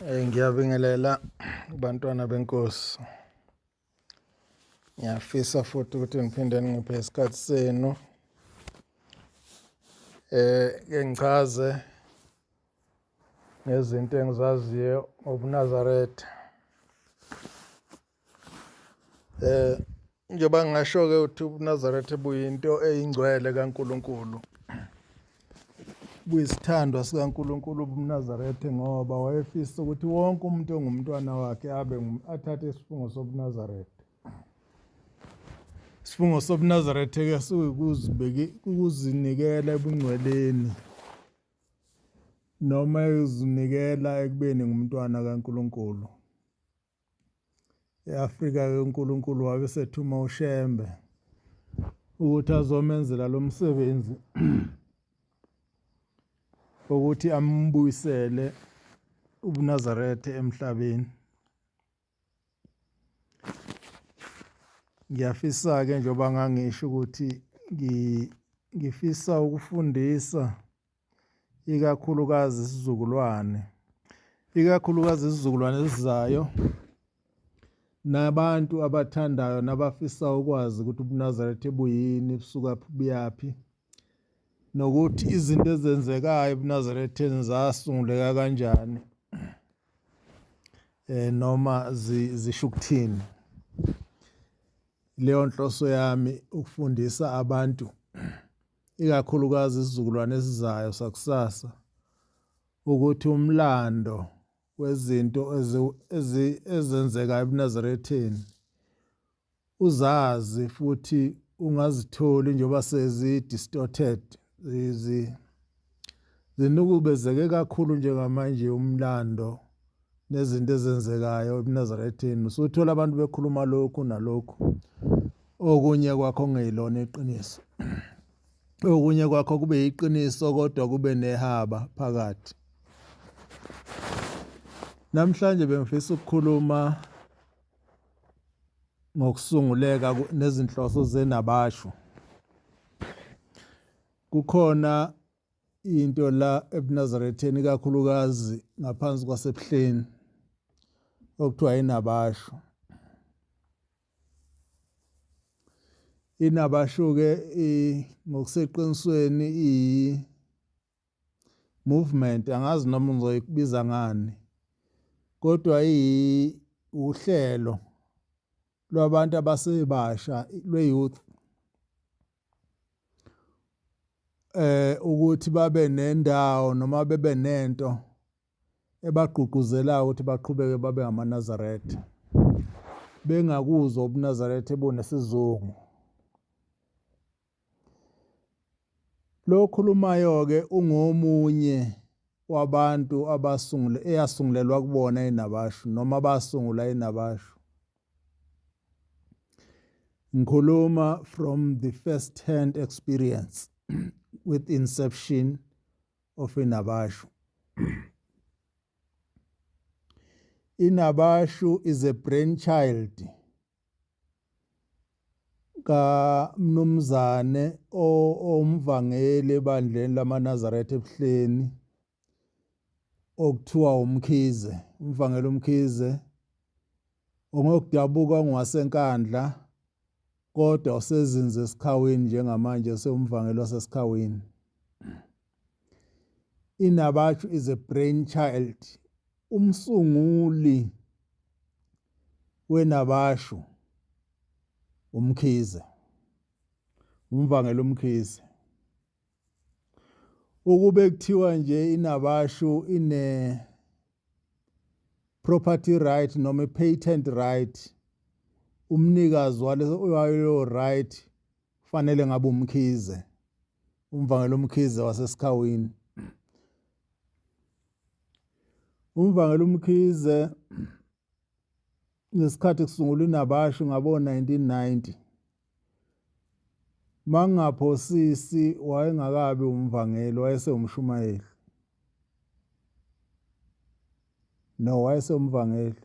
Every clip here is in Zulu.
Ngiyabingelela kubantwana benkosi. Ngiyafisa futhi ukuthi ngiphinde ningiphe isikhathi senu. Ke ngichaze ngezinto engizaziyo ngobuNazaretha. Njengoba ngingasho-ke ukuthi ubuNazaretha buyinto eyingcwele kaNkulunkulu. Buyisithandwa sikaNkulunkulu ubuNazaretha ngoba wayefisa ukuthi wonke umuntu ongumntwana wakhe abe athathe isifungo sobuNazaretha. Isifungo sobuNazaretha-ke siwukuzinikela ebungcweleni noma ukuzinikela ekubeni ngumntwana kaNkulunkulu. E-Afrika-ke uNkulunkulu wabe esethuma uShembe ukuthi azomenzela lo msebenzi ukuthi ambuyisele ubuNazaretha emhlabeni. Ngiyafisa-ke njengoba ngangisho ukuthi ngifisa ukufundisa ikakhulukazi isizukulwane, ikakhulukazi isizukulwane esizayo nabantu abathandayo nabafisa ukwazi ukuthi ubuNazaretha buyini, busukaphi buyaphi, nokuthi izinto ezenzekayo ebuNazaretheni zasunguleka kanjani noma zisho ukuthini. Leyo nhloso yami ukufundisa abantu ikakhulukazi isizukulwane esizayo sakusasa ukuthi umlando wezinto ezenzeka ebuNazaretheni uzazi futhi ungazitholi njengoba sezi-distorted zinukubezeke kakhulu njengamanje umlando nezinto ezenzekayo ebuNazaretheni. Usuthola abantu bekhuluma lokhu nalokhu, okunye kwakho kungeyilona iqiniso, okunye kwakho kube yiqiniso kodwa kube nehaba phakathi. Namhlanje bengifisa ukukhuluma ngokusunguleka nezinhloso zenabashu. Kukhona into la ebuNazaretheni ikakhulukazi ngaphansi kwaseBuhleni okuthiwa inabashu. Inabashu-ke ngokuseqinisweni iyi-movement, angazi noma ngizoyibiza ngani, kodwa uhlelo lwabantu abasebasha lwe-youth ukuthi babe nendawo noma bebe nento ebagqugquzelayo ukuthi baqhubeke babe amaNazaretha bengakuzwa ubuNazaretha obunesizungu. Lo okhulumayo-ke ungomunye wabantu abasungule eyasungulelwa kubona iNabashu noma abasungula iNabashu. Ngikhuluma from the first hand experience with inception of iNabashu. INabashu is a brainchild kaMnumzane owumvangeli ebandleni lamaNazaretha eBuhleni okuthiwa uMkhize, umvangeli uMkhize ongokudabuka ongowaseNkandla kodwa osezinze eSikhawini njengamanje usewumvangeli waseSikhawini. Inabachu is a brainchild, umsunguli weNabashu uMkhize, umvangeli uMkhize. Ukube kuthiwa nje iNabashu ine property right noma i-patent right, umnikazi waleyo right kufanele ngabe uMkhize, umvangeli uMkhize waseSikhawini. Umvangeli uMkhize ngesikhathi kusungulwa iNabashu ngabo-1990 mangingaphosisi wayengakabi umvangeli wayesewumshumayeli no wayesewumvangeli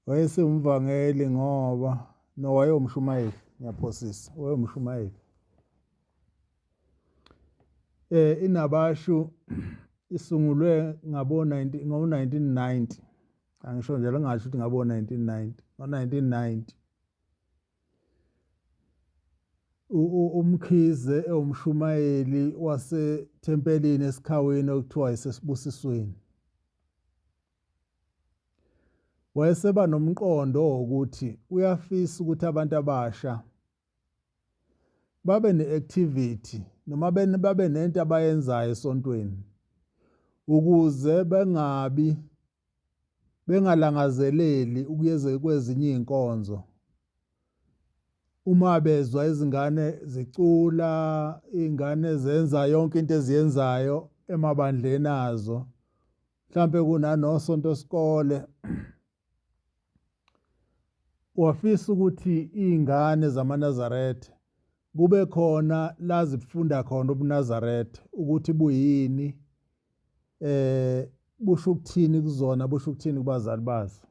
wayesewumvangeli ngoba no wayewumshumayeli ngiyaphosisa wayewumshumayeli inabashu. Isungulwe ngabo-19 ngo-1990, angisho njalo, ngingasho ukuthi ngabo-1990, ngo-1990. UMkhize ewumshumayeli wasethempelini esikhawini okuthiwa isesibusisweni. Wayeseba nomqondo wokuthi uyafisa ukuthi abantu abasha babe ne-activity noma babe nento abayenzayo esontweni ukuze bengabi bengalangazeleli ukuyeze kwezinye izinkonzo. Uma bezwa izingane zicula, izingane zenza yonke into eziyenzayo emabandleni azo, mhlampe kunanosonto sikole, wafisa ukuthi iy'ngane zamaNazaretha kube khona la zifunda khona ubuNazaretha ukuthi buyini, busho ukuthini kuzona, busho ukuthini kubazali bazo.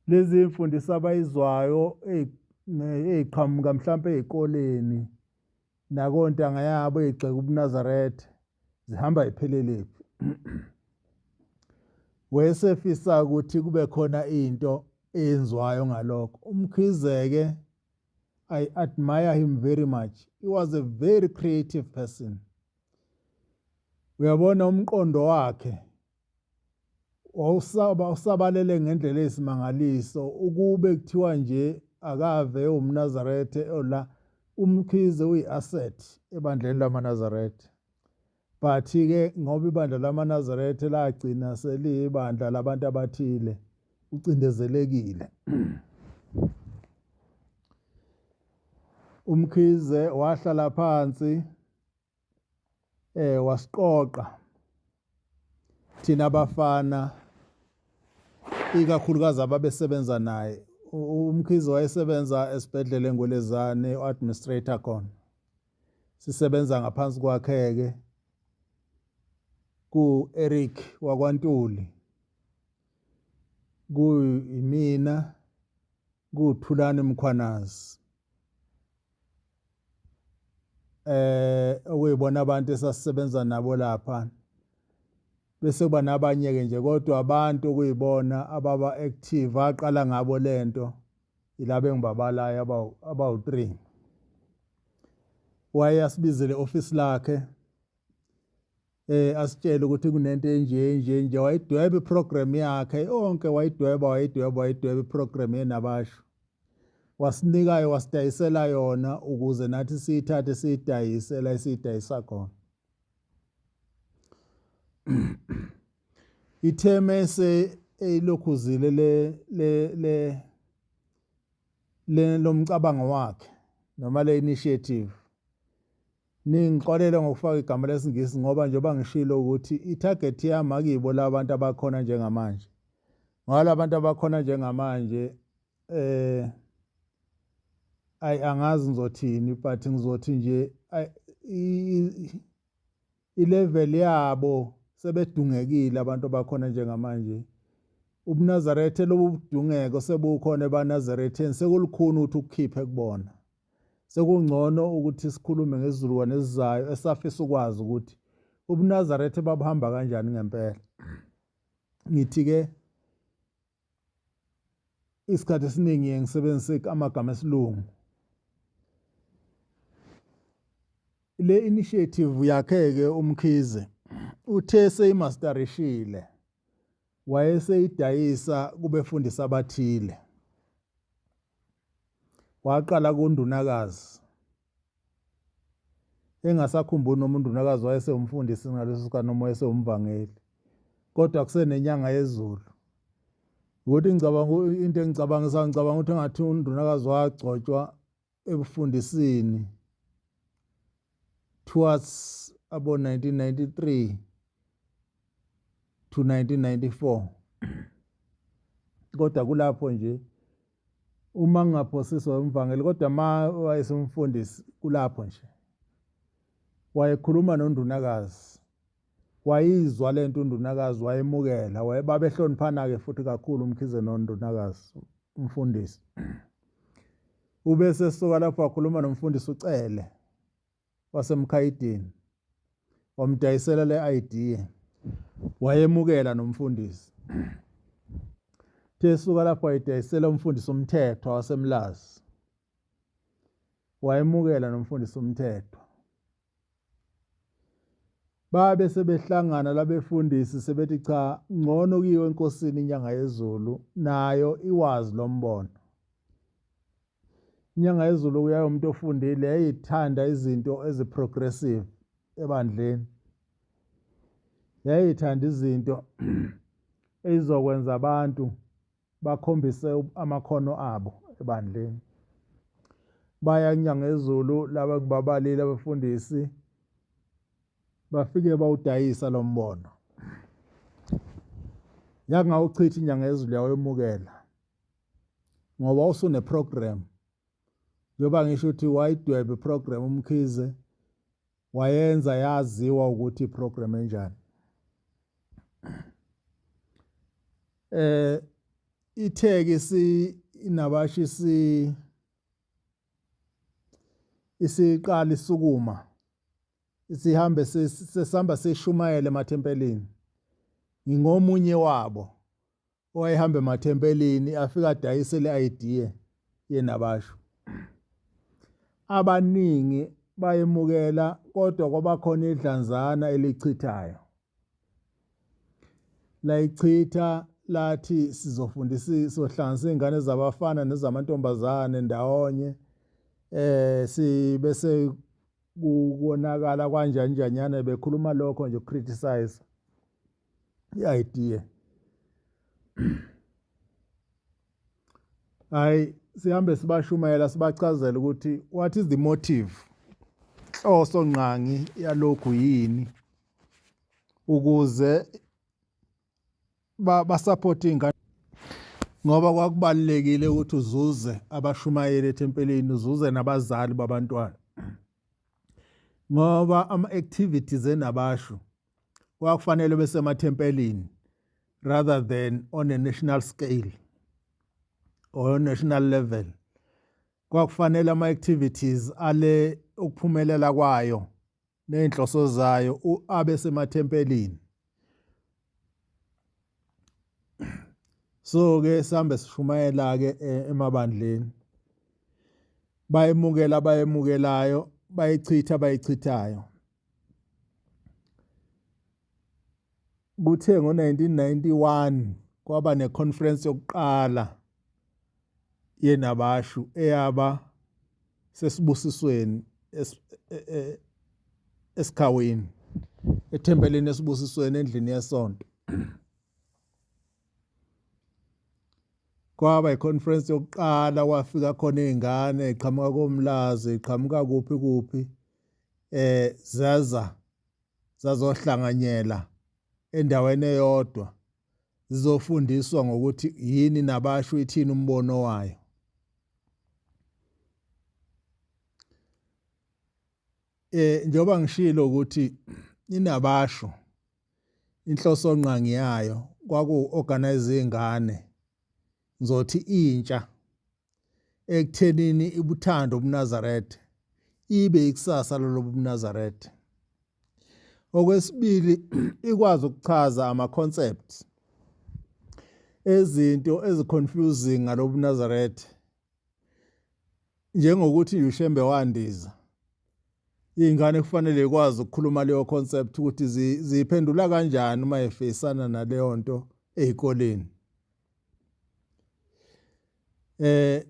Lezi mfundiso abayizwayo ey'qhamuka mhlampe ey'koleni nakontanga yabo ey'gxeka ubuNazaretha zihamba ziphelelепhi. Wayesefisa ukuthi kube khona into eyenziwayo ngalokho. UMkhize-ke, I admire him very much. He was a very creative person. Uyabona umqondo wakhe wawusaba usabalele ngendlela eyisimangaliso. Ukube kuthiwa nje akave umNazaretha ola, uMkhize uyi-asset ebandleni lamaNazaretha. But-ke ngoba ibandla lamaNazaretha lagcina seliyibandla labantu abathile, ucindezelekile. UMkhize wahlala phansi wasiqoqa thina abafana, ikakhulukazi ababesebenza naye. UMkhize wayesebenza esibhedlela eNgwelezane, u-administrator khona, sisebenza ngaphansi kwakhe-ke ku-Eric wakwaNtuli, kuyimina, kuThulani Mkhwanazi, okuyibona abantu esasisebenza nabo lapha, bese kuba nabanye-ke nje, kodwa abantu okuyibona ababa active aqala ngabo lento yilaba engibabalayo abawu-3. Waye asibizele office lakhe, asitshele ukuthi kunento enje nje nje. Wayidweba iprogram yakhe yonke, wayidweba, wayidweba, wayidweba iprogram yenabasho, wasinikayo, wasidayisela yona ukuze nathi siyithathe siyidayise la esiyidayisa khona. Ithemese eyilokhuzile le lomcabango wakhe noma le initiative. Ningixolele ngokufaka igama lesiNgisi ngoba njengoba ngishilo ukuthi i-target yami akuyibo labantu abakhona njengamanje. Ngoba labantu abakhona njengamanje ayi angazi ngizothini, but ngizothi nje i-level yabo sebedungekile abantu abakhona njengamanje. UbuNazaretha lobu budungeko sebukhona ebaNazaretheni, sekulukhuni ukuthi ukukhiphe kubona. Sekungcono ukuthi sikhulume ngesizukulwane esizayo esafisa ukwazi ukuthi ubuNazaretha babuhamba kanjani ngempela. Ngithi-ke isikhathi esiningi ngisebenzise amagama esilungu. Le initiative yakhe-ke uMkhize uthe seyimasterishile, wayeseyidayisa kubefundisi abathile. Waqala kuNdunakazi, engasakhumbuli noma uNdunakazi wayesewumfundisi ngaleso sikhathi noma wayesewumvangeli, kodwa kusenenyanga yezulu. Ukuthi ngicabanga into engicabangisa, ngicabanga ukuthi engathi uNdunakazi wagcotshwa ebufundisini towards abo 1993 to 1994, kodwa kulapho nje uma ngingaphosiswa umvangeli, kodwa ma wayesumfundisi kulapho nje wayekhuluma noNdunakazi, wayizwa lento uNdunakazi, wayemukela, wayebabehloniphana-ke futhi kakhulu uMkhize noNdunakazi umfundisi. Ube sesuka lapho wakhuluma nomfundisi uCele waseMkhayidini, wamdayisela le idea. Wayemukela nomfundisi. Esuka lapho wayidayisela umfundisi umthetho waseMlazi. Wayemukela nomfundisi umthetho. Babe sebehlangana labefundisi sebethi cha ngcono kuyiwe enkosini inyanga yezulu nayo iwazi lombono. Inyanga yezulu kuyayo umuntu ofundile yayithanda izinto eziprogressive ebandleni. Yayithanda izinto ezizokwenza abantu bakhombise amakhono abo ebandleni. Baya kunyanga yezulu laba kubabalile abafundisi bafike bawudayisa lo mbono. Yakungawuchitha inyanga yezulu yawemukela ngoba usune program. Njengoba ngisho ukuthi wayidweba iprogram uMkhize wayenza yaziwa ukuthi iprogram enjani. Itheki si inabashi si isiqala isukuma sihambe sesihamba sishumayele emathempelini. Ngingomunye wabo owayehamba emathempelini afika adayise le idea yenabasho. Abaningi bayemukela kodwa kwabakhona idlanzana elichithayo. Layichitha lathi sizofundisa sohlanganisa izingane zabafana nezamantombazane ndawonye sibese kubonakala kanjani njanyana bekhuluma lokho nje criticize i-idea. Hayi sihambe sibashumayela sibachazela ukuthi what is the motive, inhloso ngqangi yalokhu yini ukuze basupport ingane, ngoba kwakubalulekile ukuthi uzuze abashumayeli ethempelini, uzuze nabazali babantwana, ngoba ama-activities enabashu kwakufanele besemathempelini rather than on a national scale or national level. Kwakufanele ama-activities ale ukuphumelela kwayo ney'nhloso zayo abe semathempelini. So ke sihambe sishumayela ke emabandleni, bayemukela abayemukelayo, bayichitha abayichithayo. Kuthe ngo-1991 kwaba neconference yokuqala yenabashu eyaba sesibusisweni esikhawini ethempelini esibusisweni endlini yesonto. Kwaba iconference yokuqala, kwafika khona izingane iqhamuka koMlazi, iqhamuka kuphi kuphi, zaza zazohlanganyela endaweni eyodwa zizofundiswa ngokuthi yini nabasho ithini umbono wayo. Njengoba ngishilo ukuthi inabasho inhloso ngqangi yayo kwaku organize izingane, ngizothi intsha ekuthenini ibuthando ubuNazaretha, ibe ikusasa lolobu buNazaretha. Okwesibili, ikwazi ukuchaza ama-concepts ezinto eziconfusing ngalobu Nazaretha, njengokuthi uShembe wandiza. Iy'ngane kufanele ikwazi ukukhuluma leyo concept ukuthi ziyiphendula kanjani uma efeyisana naleyo nto ey'koleni.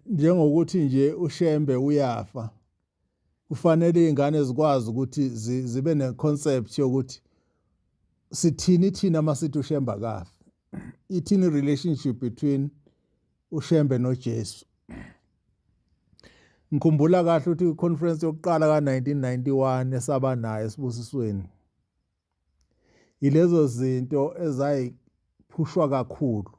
Njengokuthi nje uShembe uyafa, kufanele iy'ngane zikwazi ukuthi zibe ne-concept yokuthi sithini thina masithi uShembe akafi, ithini relationship between uShembe noJesu. Ngikhumbula kahle ukuthi i-conference yokuqala ka-1991 esaba nayo esibusisweni, ilezo zinto ezayiphushwa kakhulu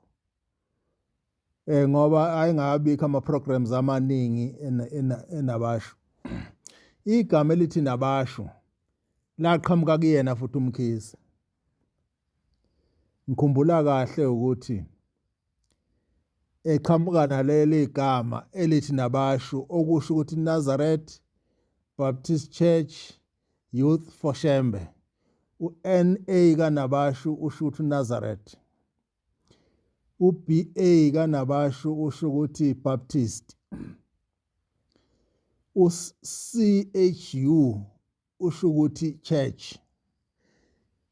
ngoba ayingabikho ama programs amaningi enabasho. Igama elithi nabasho laqhamuka kuyena futhi uMkhize. Ngikhumbula kahle ukuthi eqhamuka naleli gama elithi nabasho, okusho ukuthi Nazareth Baptist Church Youth for Shembe. U-NA kaNabashu usho ukuthi uNazareth. U-BA kaNabashu usho ukuthi Baptist. U-CHU usho ukuthi church.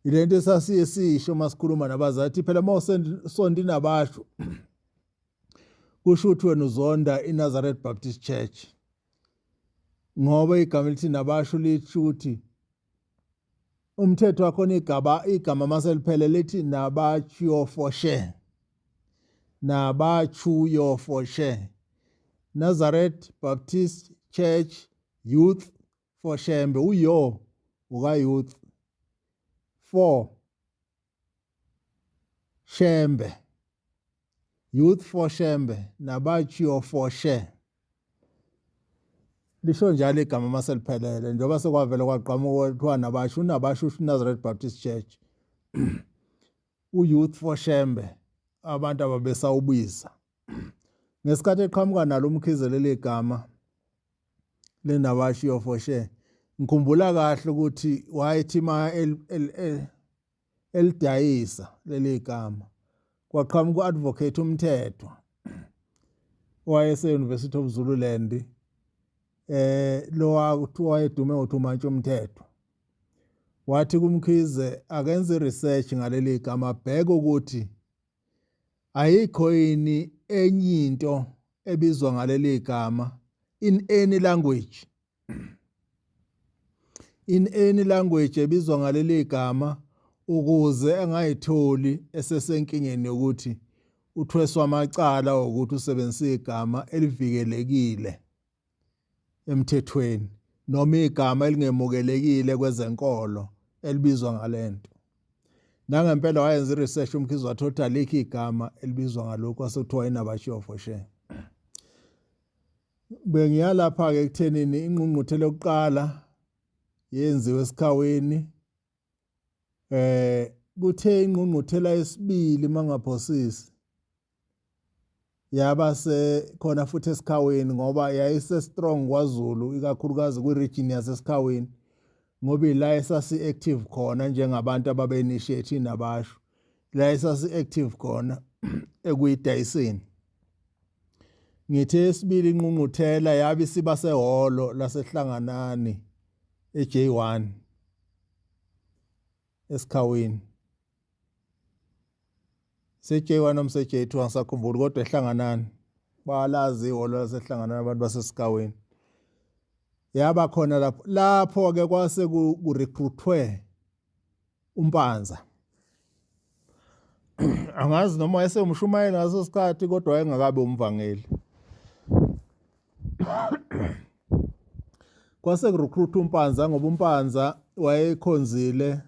Ilento esasiye sisho masikhuluma nabazathi phela uma usonta inabashu kusho ukuthi wena uzonda iNazareth Baptist Church ngoba igama elithi nabashu lisho ukuthi umthetho wakhona igaba igama maseliphele lithi nabachuyo for share, nabachuyo for share, Nazareth Baptist Church Youth for Shembe. Uyo uka youth for Shembe, Youth for Shembe, nabachiyo for share. Lisho njalo igama maseliphelele njengoba sekwavele kwagqamuka kuthiwa nabasho unabasho usho Nazareth Baptist Church, uYouth for Shembe abantu ababesawubiza ngesikhathi eqhamuka nalo uMkhize leli gama lenabashiyo for share. Ngikhumbula kahle ukuthi wayethi ma elidayisa leli gama kwaqhamuka u-advocate uMthetho owayese University of Zululand, lo wayedume ngokuthi uMantshi uMthetho. Wathi kuMkhize akenze research ngaleli gama, abheke ukuthi ayikho yini enye into ebizwa ngaleli gama in any language, in any language ebizwa ngaleli gama, ukuze angayitholi esesenkingeni yokuthi uthweswa amacala ukuthi usebenzisa igama elivikelekile emthethweni noma igama elingemukelekile kwezenkolo elibizwa ngalento. Nangempela wayenza i-research uMkhize, wathola ukuthi alikho igama elibizwa ngalokhu, wasekuthiwa inabashiwo for share. Bengiya lapha-ke ekuthenini ingqungquthela yokuqala yenziwe eSikhaweni. Kuthe ingqungquthela yesibili, mangaphosisi, yaba sekhona futhi eSikhaweni ngoba yayise strong kwaZulu, ikakhulukazi kwi-region yaseSikhaweni, ngoba ila esasi-active khona njengabantu ababe-initiate nabasho, la esasi-active khona ekuyidayiseni. Ngithe esibili ingqungquthela yabe isiba sehholo laseHlanganani eJ1 eSikhaweni, se-J1 noma se-J2 angisakhumbuli, kodwa eHlanganani balazi ihholo laseHlanganani abantu baseSikhaweni. Yaba khona lapho, lapho-ke kwase kurecruithwe uMpanza. Angazi noma wayesewumshumayeli ngaso sikhathi, kodwa wayengakabi umvangeli. Kwase kurecruit uMpanza ngoba uMpanza wayekhonzile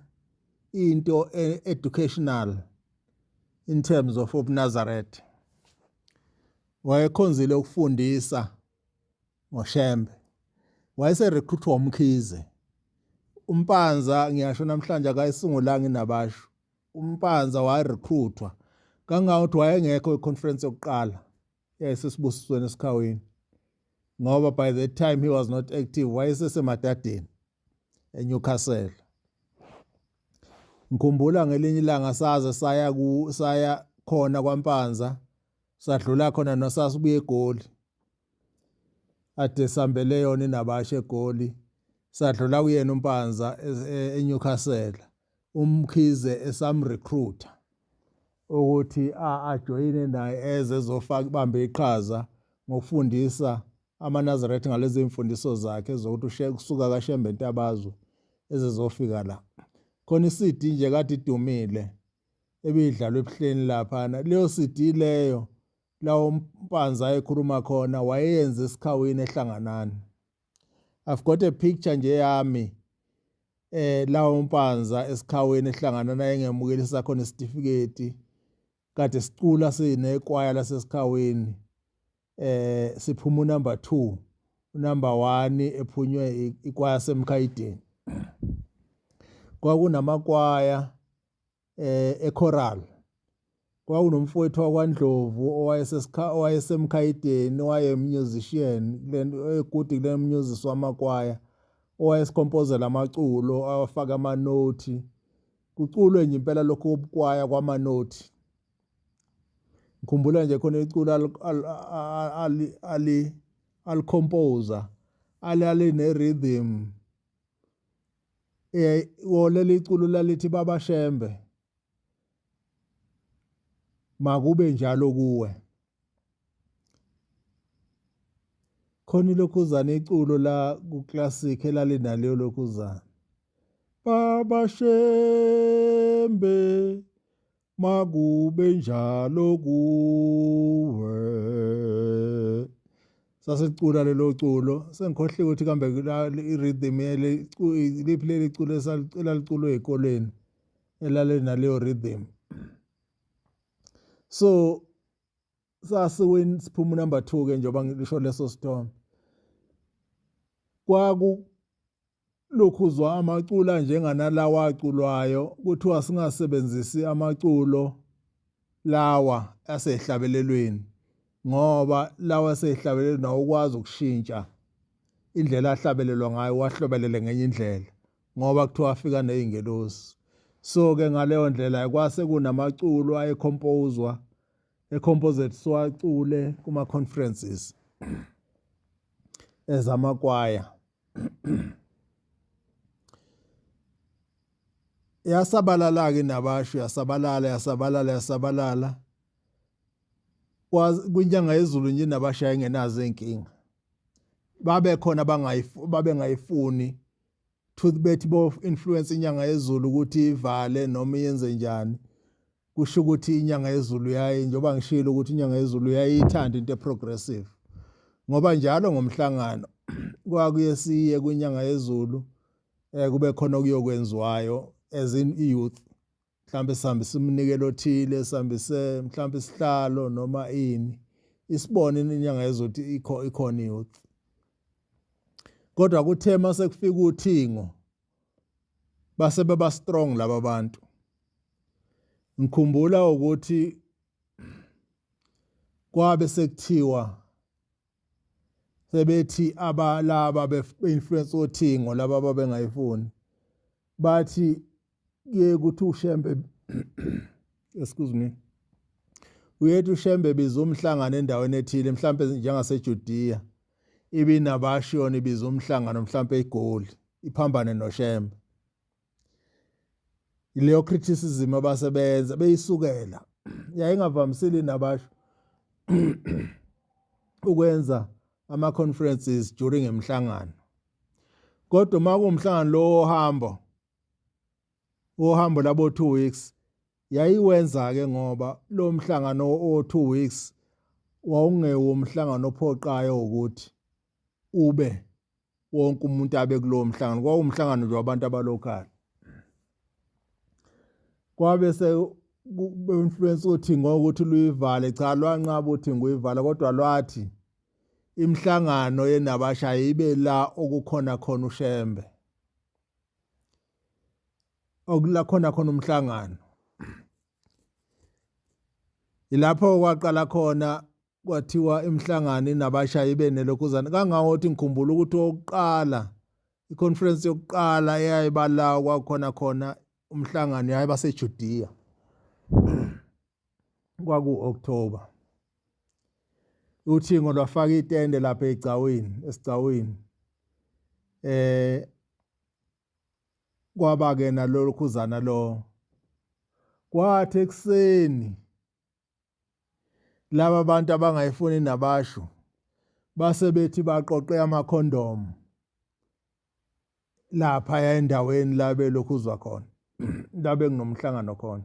into educational in terms of ubuNazareth, wayekhonzile ukufundisa ngoShembe, wayeserecruitwa uMkhize. UMpanza, ngiyasho namhlanje, akayisungulanga inabasho. UMpanza warecruitwa kangangokuthi wayengekho econference yokuqala yayisesibusisweni eSikhaweni, ngoba by that time he was not active, wayesesemadadeni eNewcastle. Ngikhumbula ngelinye ilanga saze saya ku saya khona kwaMpanza, sadlula khona nosasibuye eGoli, ade sambele yona inabasha eGoli, sadlula kuyena uMpanza eNewcastle, uMkhize esamrecruiter ukuthi ajoyine naye eze ezofaka ibambe iqhaza ngokufundisa amaNazaretha ngalezi mfundiso zakhe zokuthi ushe kusuka kaShembe Ntabazwe ezezofika la. Khona iCD nje kade idumile ebidlalwa ebuhleni laphana, leyo CD leyo lawo Mpanza ayekhuluma khona wayeyenza eSikhawini eHlanganani. I've got a picture nje yami lawo Mpanza eSikhawini eHlanganani ayengemukelisa khona isitifiketi, kade sicula sinekwaya laseSikhawini, siphuma number 2, number 1 ephunywe ikwaya semkhayideni. Kwakunamakwaya echoral, kwakunomfowethu wakwaNdlovu owayesemkhayideni owaye musician lento egudi kule music wamakwaya, owayesikompozela amaculo, awafaka amanothi. Kuculwe nje impela lokhu kobukwaya kwamanothi. Ngikhumbula nje khona iculo ali alicomposer alali ne-rhythm leli culo lalithi Baba Shembe makube njalo kuwe. Khona ilokhuzana iculo la ku-classic elalinaleyo lokhuzana. Baba Shembe makube njalo kuwe. Sasicula lelo culo, sengikhohliwe ukuthi kambe i-rhythm liphi leli culo elaliculwe ey'koleni elalinaleyo rhythm. So sasiwin siphuma number 2 ke njengoba ngisho leso sithombe. Kwaku lokhuzwa amaculo anjenganalawa aculwayo kuthiwa singasebenzisi amaculo lawa asehlabelelweni ngoba lawa asehlabelelweni awukwazi ukushintsha indlela ahlabelelwa ngayo wahlobelele ngenye indlela ngoba kuthiwa afika nezingelosi. So ke ngaleyo ndlela kwase kunamaculo ayecompozwa ecomposite siwacule kuma conferences ezamakwaya. Yasabalala-ke nabasho, yasabalala yasabalala yasabalala kwinyanga yezulu nje nabasho yayingenazo iy'nkinga. Babe khona babengayifuni to bethi bo influence inyanga yezulu ukuthi ivale noma iyenze njani. Kusho ukuthi inyanga yezulu yayi, njengoba ngishilo ukuthi inyanga yezulu yayithanda into eprogressive, ngoba njalo ngomhlangano kwakuye siye kwinyanga yezulu kube khona okuyokwenziwayo as in youth, mhlawumbe sihambise umnikelo othile, sihambise mhlawumbe isihlalo noma ini, isibone inyanga yezulu ukuthi ikhona youth. Kodwa kuthe mase kufika uthingo base beba strong laba bantu. Ngikhumbula ukuthi kwabe sekuthiwa sebethi abalaba be-influence othingo laba ababengayifuni bathi kuye kuthi uShembe excuse me uyethi uShembe biza umhlangano endaweni ethile mhlambe njengaseJudiya ibinabashiyona ibiza umhlangano mhlambe eGoli iphambane noShembe. Leyo criticism abasebenza beyisukela yayingavamisile nabasho ukwenza ama conferences during emhlangano, kodwa uma kuwumhlangano lo wohambo wohambo labo 2 weeks yayiwenza ke, ngoba lo mhlangano o 2 weeks wawungewo umhlangano ophoqayo ukuthi ube wonke umuntu abe kulowo mhlangano, kwawumhlangano nje wabantu abalocal. Kwabe se influence uthi ngokuthi luyivale, cha lwanqaba uthi nguyivala, kodwa lwathi imihlangano yenabasha ibe la okukhona khona uShembe, okula khona khona umhlangano. Ilapho kwaqala khona kwathiwa imihlangano inabashayi ibe nelokhuzana, kangangokuthi ngikhumbula ukuthi owokuqala iconference yokuqala eyayibalawo kwakhona khona umhlangano yayiba seJudiya, kwaku-October. Uthingo lwafaka itende lapha egcawini esigcawini, kwaba ke nalokhuzana lo. Kwathi ekuseni laba bantu abangayifuni nabasho base bethi baqoqe amakhondomu lapha endaweni la belokhuzwa khona, la bekunomhlangano khona,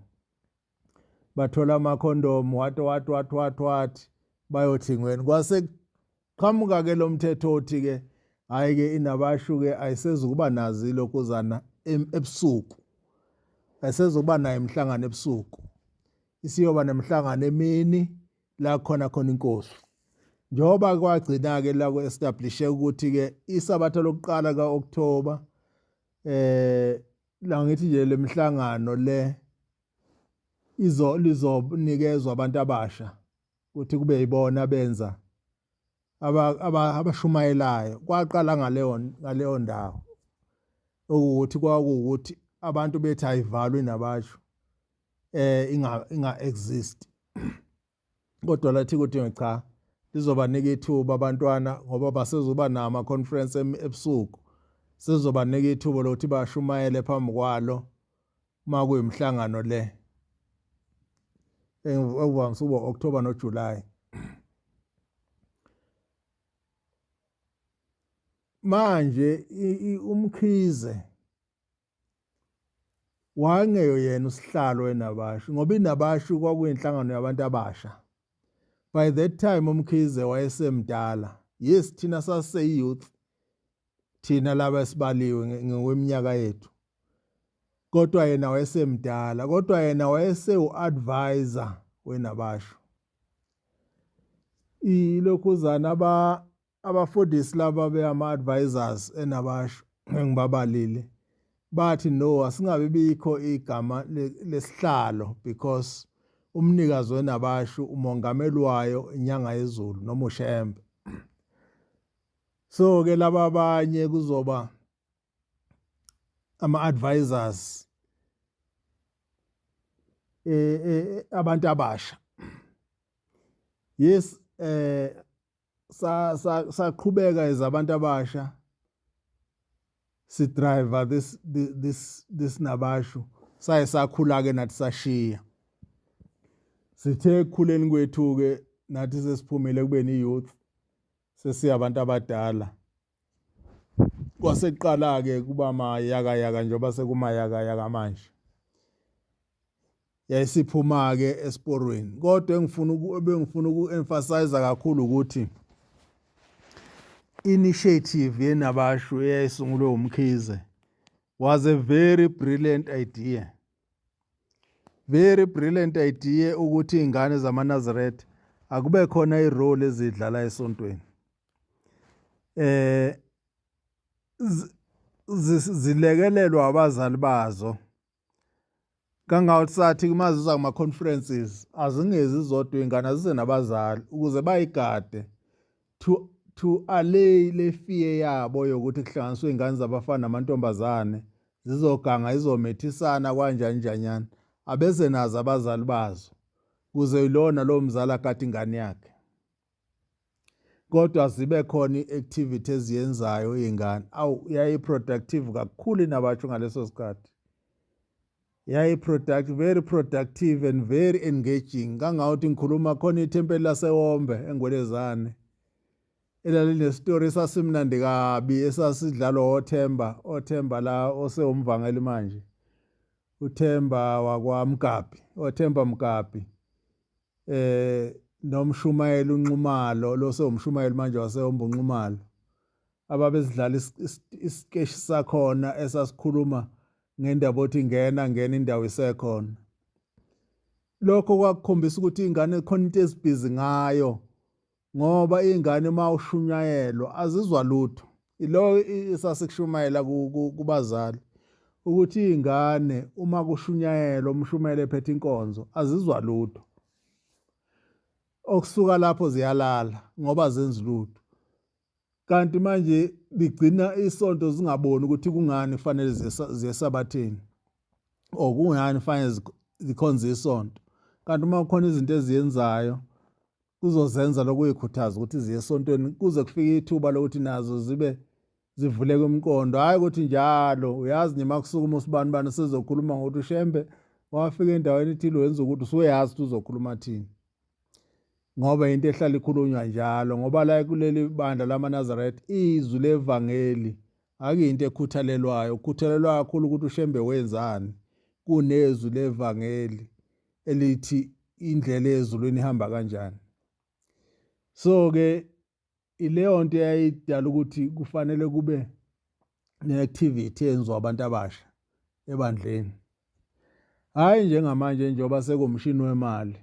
bathola amakhondomu what what what what what bayothingweni. Kwase qhamuka ke lo mthetho othi ke hayi ke inabashu ke ayisezukuba nazo ilokhuzana ebusuku, ayisezukuba nayo imihlangano ebusuku, isiyoba nemihlangano emini la khona khona inkosi. Njengoba kwagcina ke la ku-establishe ukuthi ke isabatha lokuqala ka-October la ngithi nje lemihlangano le izo lizonikezwa abantu abasha ukuthi kube yibona benza abashumayelayo. Kwaqala ngaleyo ndawo ukuthi kwakuwukuthi abantu bethi ayivalwe inabasho inga exist, kodwa lathi ukuthi cha, lizobanika ithuba abantwana ngoba basezoba nama conference ebusuku, sizobanika ithuba lokuthi bashumayele phambi kwalo uma kuyimihlangano le ekuvamise ukuba October noJuly. Manje uMkhize wangeyo yena usihlalo weNabashu, ngoba iNabashu kwakuyinhlangano yabantu abasha. By that time uMkhize wayesemdala. Yes, thina saseyouth, thina laba esibaliwe ngokweminyaka yethu, kodwa yena wayesemdala, kodwa yena wayesewu-advisor weNabashu. Ilokhuzana abafundisi laba beyama-advisors eNabashu engibabalile bathi no, asingabe bikho igama lesihlalo because umnikazi weNabashu umongameli wayo inyanga yezulu noma uShembe. So ke laba abanye kuzoba ama-advisors abantu abasha. Yes, saqhubeka ezabantu abasha, si driver this Nabashu, saye sakhula ke nathi sashiya. Sithe ekukhuleni kwethu ke nathi sesiphumile kubeni youth, sesiyabantu abadala. Kwaseqala ke kuba mayaka yaka njengoba sekumayaka yaka manje. Yayisiphuma ke esiporweni, kodwa engifuna uku-emphasize kakhulu ukuthi initiative yeNabashu eyayisungulwe uMkhize was a very brilliant idea, very brilliant idea, ukuthi izingane zamaNazaretha akube khona irole ezidlala esontweni, zilekelelwa abazali bazo, kangathi sathi uma ziza kuma conferences azingezi zodwa ingane, azize nabazali ukuze bayigade to allay le fear yabo yokuthi kuhlanganiswe ingane zabafana namantombazane, zizoganga, izomethisana kanjani njanyana. Abeze nazo abazali bazo kuze ilona lo mzali agade ingane yakhe, kodwa zibe khona i-activity eziyenzayo iy'ngane. Awu, yayi-productive kakhulu inabatsho ngaleso sikhathi, yayi-productive, very productive and very engaging, kangawuthi ngikhuluma khona ithempeli laseWombe eNgwelezane elalinestori esasimnandi kabi esasidlalwa oThemba, oThemba la osewumvangeli manje, uThemba wakwaMgabi, oThemba Mgabi, nomshumayeli uNxumalo lo sewumshumayeli manje waseHombo uNxumalo, ababezidlala isikeshi sakhona esasikhuluma ngendaba othi ngena ngena indawo isekhona. Lokho kwakukhombisa ukuthi ingane khona into ezibhizi ngayo, ngoba ingane uma ushunyayelwa azizwa lutho. Ilo esasikushumayela kubazali ukuthi ingane uma kushunyayelwa, umshumayeli ephethe inkonzo, azizwa lutho, okusuka lapho ziyalala ngoba zenza lutho. Kanti manje ligcina isonto zingaboni ukuthi kungani kufanele ziye esabatheni or kungani kufanele zikhonze isonto, kanti uma kukhona izinto eziyenzayo kuzozenza lokuyikhuthaza ukuthi ziye esontweni kuze kufike ithuba lokuthi nazo zibe zivuleke umqondo. Hhayi ukuthi njalo uyazi nje makusukuma usibani bani sezokhuluma ngokuthi uShembe wafika endaweni ethile wenza ukuthi usuyazi ukuthi uzokhuluma thini, ngoba into ehlala ikhulunywa njalo. Ngoba la kuleli bandla lamaNazaretha izwi levangeli akuyinto ekhuthalelwayo, kukhuthalelwa kakhulu ukuthi uShembe wenzani kunezwi levangeli elithi indlela ezulwini ihamba kanjani. So ke ileyo nto eyayidala ukuthi kufanele kube ne-activity eyenziwa abantu abasha ebandleni, hhayi njengamanje njengoba sekumshini wemali,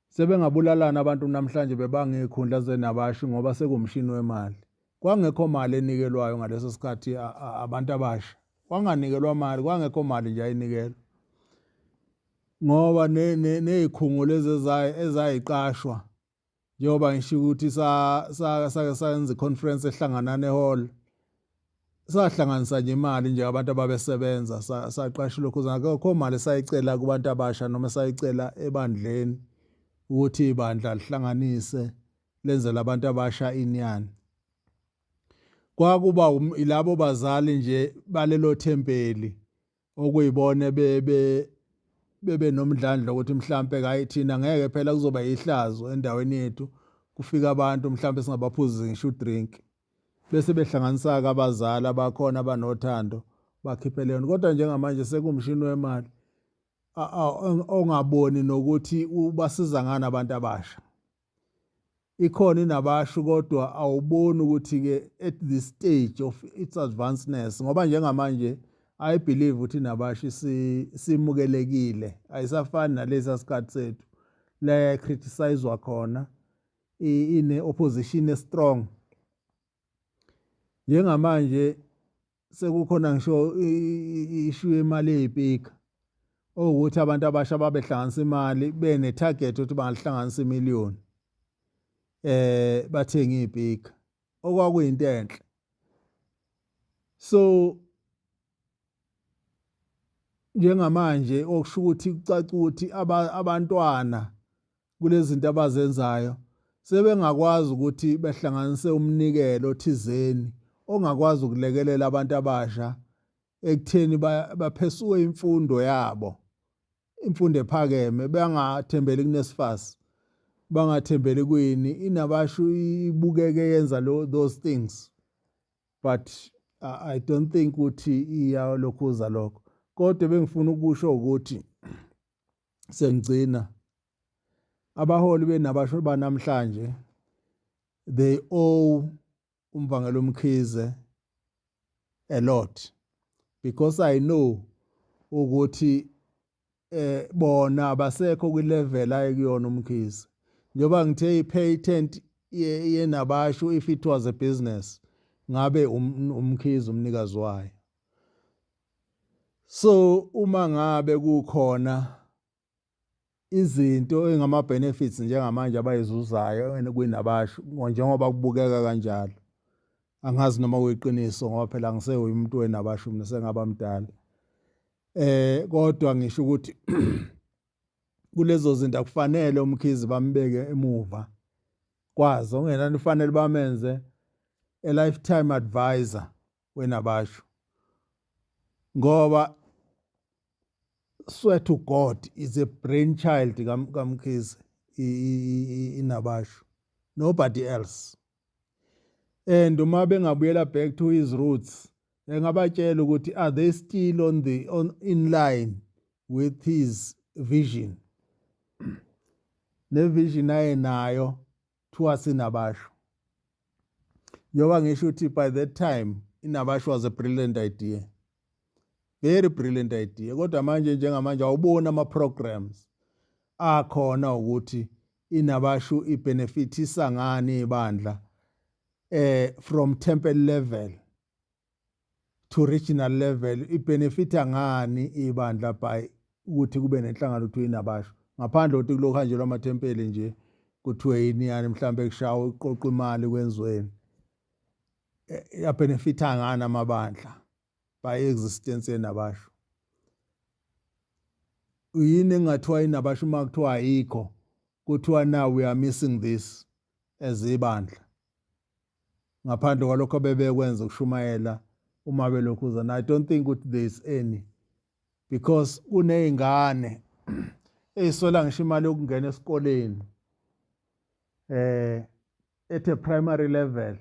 sebengabulalana abantu namhlanje bebanga iy'khundla zenabashi ngoba sekumshini wemali. Kwangekho mali enikelwayo ngaleso sikhathi abantu abasha, kwanganikelwa mali, kwangekho mali nje ayinikelwa, ngoba ney'khungo lezi ezayiqashwa, njengoba ngisho ukuthi sake sayenza i-conference ehlanganane hall. Sahlanganisa nje imali nje abantu ababesebenza, saqasha lokhu, akekho mali sayicela kubantu abasha noma sayicela ebandleni ukuthi ibandla lihlanganise lenzele abantu abasha inyani. Kwakuba ilabo bazali nje balelo thempeli okuyibona bebe nomdlandla ukuthi mhlambe hayi, thina ngeke phela, kuzoba ihlazo endaweni yethu kufika abantu mhlambe singabaphuzi ngisho udrink, bese behlanganisa ke abazali abakhona abanothando bakhiphe leyo. Kodwa njengamanje sekumshini wemali ongaboni nokuthi ubasiza ngani abantu abasha. Ikhona inabasho, kodwa awuboni ukuthi ke at this stage of its advancedness, ngoba njengamanje I believe ukuthi inabasho simukelekile, ayisafani nalesa sikhathi sethu la criticizewa khona, ine opposition strong. Njengamanje sekukhona ngisho issue yemali eyipika, okuthi abantu abasha babehlanganisa imali bene target ukuthi bangahlanganisa imiliyoni bathenga izipika, okwakuyinto enhle. So njengamanje okusho ukuthi kucaca ukuthi abantwana kulezi zinto abazenzayo sebengakwazi ukuthi behlanganise umnikelo thizeni ongakwazi ukulekelela abantu abasha ekutheni baphesuwe imfundo yabo, imfundo ephakeme, bangathembeli kuNSFAS, bangathembeli kwini. Inabasho ibukeke yenza those things, but I don't think ukuthi iyalokhuza lokho. Kodwa bengifuna ukusho ukuthi sengigcina, abaholi benabasho banamhlanje, they owe umvangeli uMkhize a lot, because I know ukuthi bona abasekho kwilevel ayekuyona uMkhize. Njengoba ngithe i-patent yenabasho, if it was a business, ngabe uMkhize umnikazi wayo. So uma ngabe kukhona izinto engama benefits njengamanje abayizuzayo kwinabasho, njengoba kubukeka kanjalo, angazi noma kuyiqiniso, ngoba phela ngisewuye umuntu wenabasho mina, sengaba mdala, kodwa ngisho ukuthi kulezo zinto akufanele uMkhize bambeke emuva kwazo, ongenani kufanele bamenze a lifetime advisor wenabasho, ngoba swear to God is a brainchild kaMkhize inabasho, nobody else. And uma bengabuyela back to his roots, engabatshela ukuthi are they still on the on in line with his vision ne vision ayenayo towards inabasho. Njengoba ngisho ukuthi by that time inabasho was a brilliant idea, very brilliant idea, kodwa manje njengamanje awuboni ama programs akhona ukuthi inabasho ibenefitisa ngani ibandla from temple level to regional level, ibenefita ngani ibandla by ukuthi kube nenhlangano kuthiwa inabasho, ngaphandle kokuthi kulokhu hanjelwa amathempeli nje kuthiwe yini yani, mhlambe kushawa iqoqa imali kwenziweni, yabenefita ngani amabandla by existence yenabasho? Yini engathiwa inabasho uma kuthiwa ayikho, kuthiwa now we are missing this as ibandla, ngaphandle kwalokho bebekwenza ukushumayela uma belokhuza? I don't think ukuthi there is any, because kuney'ngane ey'sola ngisho imali yokungena esikoleni at a primary level.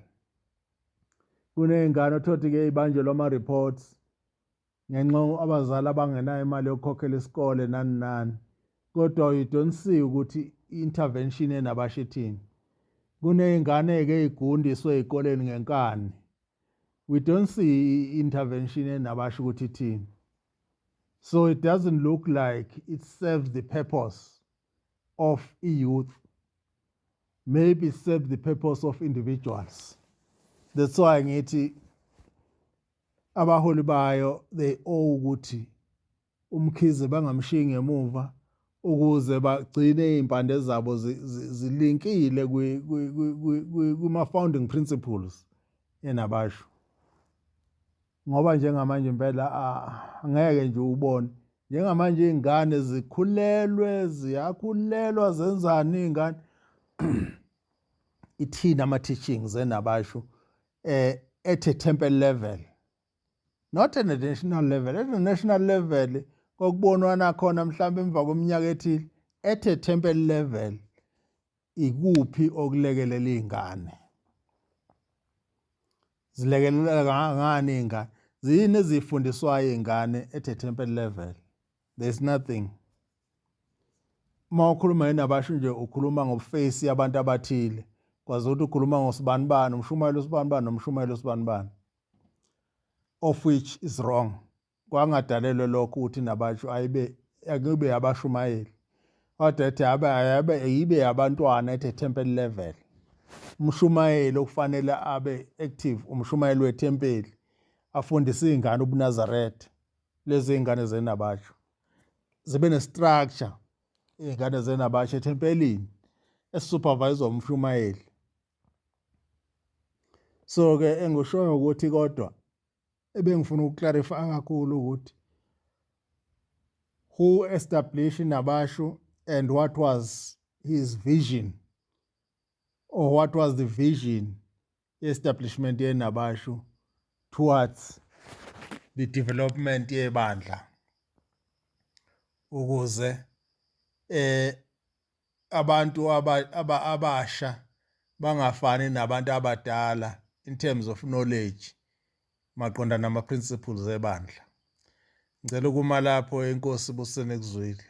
Kuney'ngane othothi ke ibanjelwa ama-reports ngenxa abazali abangenayo imali yokukhokhela isikole, nani nani, kodwa you don't see ukuthi i-intervention enabasho ithini. Kuney'ngane-ke ey'gundiswe ey'koleni ngenkani, we don't see i-intervention enabasho ukuthi ithini. So it doesn't look like it serves the purpose of i-youth, maybe it serves the purpose of individuals. That's why ngithi abaholi bayo, they owe ukuthi uMkhize bangamshiyi ngemuva ukuze bagcine iy'mpande zabo zilinkile kuma-founding principles enabasho. Ngoba njengamanje impela angeke nje ubone njengamanje iy'ngane zikhulelwe, ziyakhulelwa, zenzani iy'ngane. Ithini ama-teachings enabasho at a temple level, not at the national level. At the national level kokubonwana khona mhlawumbe emva kweminyaka ethile. At a temple level, ikuphi okulekelela iy'ngane? Zilekelela ngani iy'ngane? Ziyini ezifundiswayo iy'ngane at a temple level? There's nothing. Uma ukhuluma yinabasho nje, ukhuluma ngoface yabantu abathile, kwazi ukuthi ukhuluma ngosibanibani, umshumayelo usibanibani nomshumayelo usibanibani, of which is wrong. Kwangadalelwe lokho ukuthi nabasho ayibe akube abashumayeli, kodwa ethi abe abe yibe abantwana at a temple level. Umshumayeli okufanele abe active, umshumayeli wethempeli, afundise iy'ngane ubuNazaretha. Lezi iy'ngane zenabasho zibe ne-structure, iy'ngane zenabasho ethempelini esisuperviswa umshumayeli. So-ke engishoyo ukuthi, kodwa ebengifuna ukuclarify kakhulu ukuthi who established Nabashu and what was his vision, or what was the vision establishment yeNabashu towards the development yebandla, ukuze abantu abasha bangafani nabantu abadala in terms of knowledge maqondana nama principles ebandla. Ngicela ukuma lapho. Enkosi, busene kuzwile.